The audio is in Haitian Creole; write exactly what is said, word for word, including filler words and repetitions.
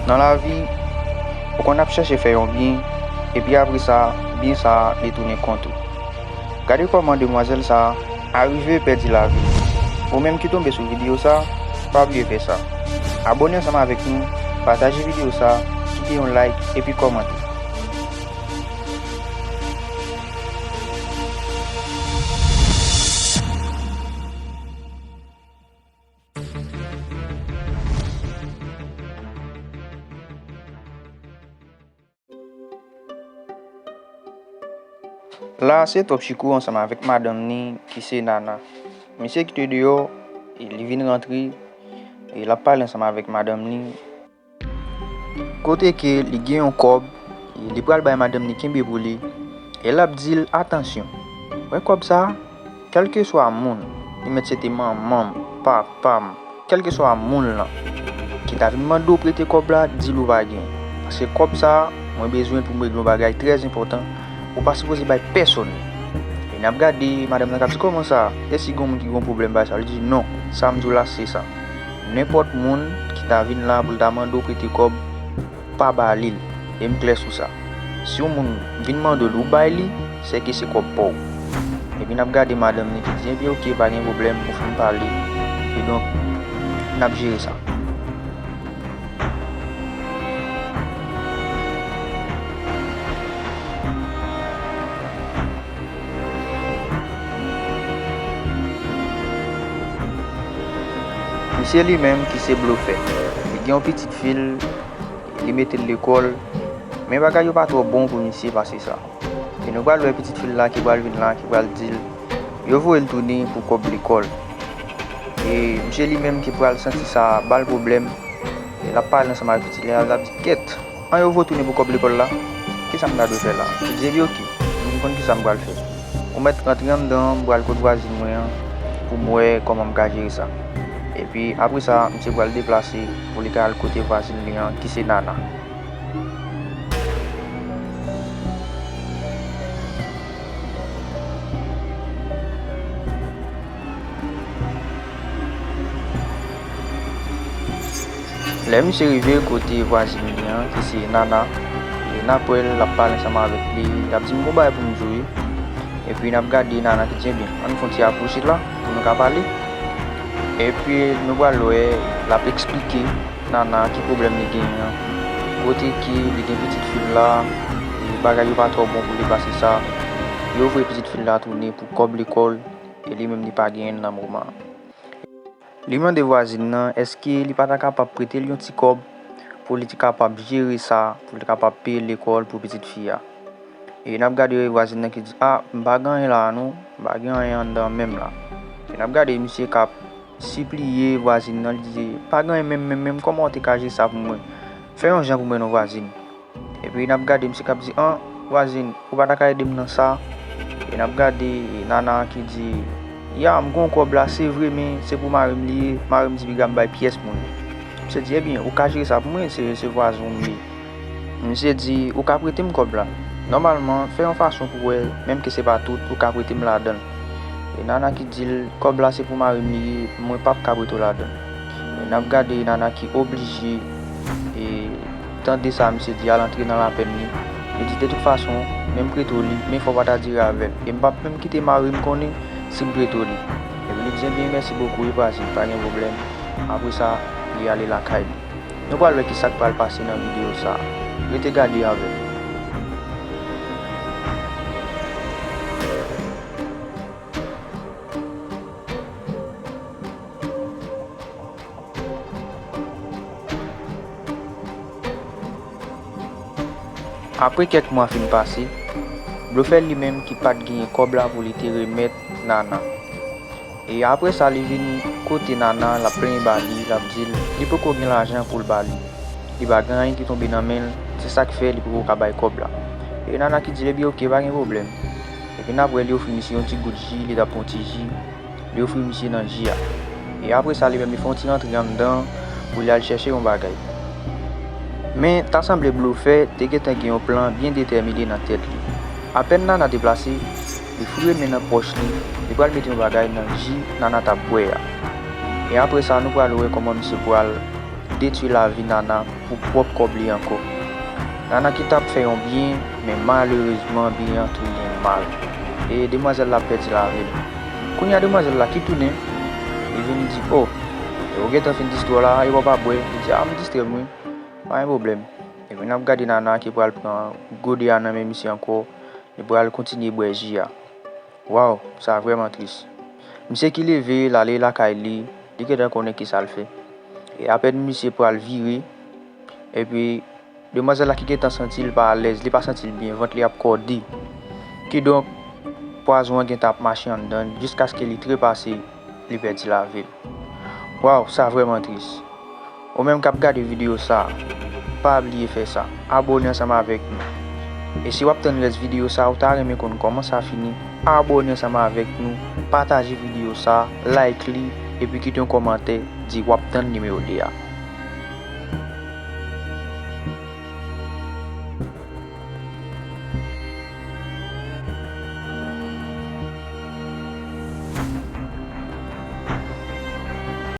Nan lavi, ou konn ap chèche fè yon byen, epi apre sa, byen sa a li tounen kont ou. Gade kòman demwazèl sa a rive pèdi lavi l. Ou menm ki tonbe sou videyo sa a, pa bliye fè sa. Abòne ansanm avèk nou, pataje videyo sa a, kite yon like epi kòmante. La a se Top Chicou ansanm avèk madanm ni ki se Nana. Misye kite deyò, e li vin rantre, e l ap pale ansanm avèk madanm ni. Kote ke li gen yon kòb, e li pral bay madanm ni kenbe pou li, e l ap di l, "Atansyon, wè kòb sa a, kèlkeswa moun, li mèt se te manman m, papa m, kèlkeswa moun lan, ki ta vin mande w prete kòb la, di l ou pa gen. Paske kòb sa a, mwen bezwen l pou m regle yon bagay trè enpòtan, ou pa sipoze bay pèsonn li." E n ap gade madanm nan k ap di, "Kòman sa? E si gen yon moun ki gen yon pwoblèm bay sa?" Li di, "Non, sa m di w la, se sa." Nenpòt moun ki ta vin la pou l ta mande w prete kòb, pa ba li l. E m klè sou sa. Si yon moun vin mande w li, ou bay li, sèke se kòb pa w. Epi n ap gade madanm ni ki di, "Ebyen, oke, pa gen pwoblèm, ou fin pale. Kidonk, n ap jere sa." Misye li menm ki se blofè. Li gen yon pitit fi l, li mete l lekòl, men bagay yo pa twò bon pou misye pase sa. E nou pral wè pitit fi l la ki pral vin la, ki pral di l, yo voye l tounen pou kòb lekòl. E misye li menm ki pral santi sa ba l pwoblèm, e l ap pale ansanm avèk pitit li a, l ap di, "Kèt, an yo voye w tounen pou kòb lekòl la? Kisa m ta dwe fè la?" Li di, "Ebyen, oke, m konn kisa m pral fè. Ou mèt rantre anndan an, m pral kot vwazin mwen an pou m wè kòman m ka jere sa." Epi, apre sa, misye pral deplase pou li ka al kote vwazin li an, ki se Nana. Lè misye rive kote vwazin li an, ki se Nana, e n ap wè l ap pale ansanm avèk li, l ap di, "M gon bagay pou m di w wi." Epi n ap gade Nana ki di, "Ebyen, ann fè yon ti apwoche la pou nou ka pale." Epi nou pral wè l ap eksplike Nana ki pwoblèm li genyen an, kote ke li gen pitit fi l la, e bagay yo pa twò bon pou li pase sa, yo voye pitit fi l la tounen pou kòb lekòl, e li menm li pa genyen l nan moman an. Li mande vwazin nan èske li pa ta kapab prete l yon ti kòb pou li te kapab jere sa, pou li kapab peye lekòl pou pitit fi a. E n ap gade vwazin nan ki di, "A, m pa gen anyen la a non, m pa gen anyen anndan men m la." E n ap gade misye k ap sipliye vwazin nan, li di, "Pa gen anyen menm, menm, menm, kòman w te ka jere sa pou mwen? Fè yon jan pou mwen non vwazin." Epi n ap gade misye k ap di, "An, vwazin, ou pa ta ka ede m nan sa?" E n ap gade Nana ki di, "Ya, m gen yon kòb la, se vre, men se pou mari m li ye, mari m di piga m bay pyès moun." Misye di, "Ebyen, ou ka jere sa pou mwen, se, se vwazen w m ye." Misye di, "Ou ka prete m kòb la. Nòmalman, fè yon fason pou w wè, menm ke se pa tout, ou ka prete m ladan l." E Nana ki di l, "Kòb la se pou mari m li ye, mwen p ap ka prete w ladan l." E n ap gade Nana ki oblije, e, tande sa misye di, al antre nan lapèn li. Li di, "De tout fason, menm prete w li, men fò w pa ta dire avè l. E m p ap menm kite mari m konnen si m prete w li." Epi li di, "Ebyen, mèsi bokou wi vwazin, pa gen pwoblèm." Apre sa, li ale lakay li. Nou pral wè kisa k pral pase nan videyo sa a. Rete gade avè m. Apre kèk mwa fin pase, blofè li menm ki pa t genyen kòb la pou li te remèt Nana. E apre sa, li vin kote Nana, l ap plenyen ba li, l ap di l, li poko gen lajan pou l ba li. Li pa gen anyen ki tonbe nan men l, se sa k fè li poko ka bay kòb la. E Nana ki di l, "Ebyen, oke, pa gen pwoblèm." Epi n ap wè li ofri misye yon ti gout ji, li t ap pran yon ti ji, li ofri misye nan ji a. E apre sa, li menm, li fè yon ti rantre anndan pou li al chèche yon bagay. Men, ta sanble blofè te gentan gen yon plan byen detèmine nan tèt li. Apèn Nana deplase, li foure men nan pòch li, li pral mete yon bagay nan ji Nana t ap bwè a. E apre sa, nou pral wè kòman misye pral detwi lavi Nana pou pwòp kòb li ankò. Nana ki t ap fè yon byen, men malerezman byen an tounen mal. E demwazèl la pèdi lavi l. Kounye a demwazèl la ki tounen, li vin di, "O, e ou gentan fin distri w la, e w ap bwè?" Li di, "A, m distrè m wi, pa gen pwoblèm." Epi n ap gade Nana ki pral pran gode a nan men misye ankò, li pral kontinye bwè ji a. Waw, sa vrèman tris. Misye ki leve, l ale lakay li, li gentan konnen kisa l fè. E apèn misye pral vire, epi demwazèl la ki gentan santi l pa alèz, li pa santi l byen, vant li ap kòde. Kidonk, pwazon an gentan ap mache anndan l jiskaske li trepase, li pèdi lavi l. Waw, sa vrèman tris. Ou menm k ap gade videyo sa a, pa bliye fè sa, abòne ansanm avèk nou. E si w ap tann rès videyo sa a, ou ta renmen konn kòman sa fini, abòne ansanm avèk nou, pataje videyo sa a, like li, epi kite yon kòmantè, di w ap tann nimewo de a.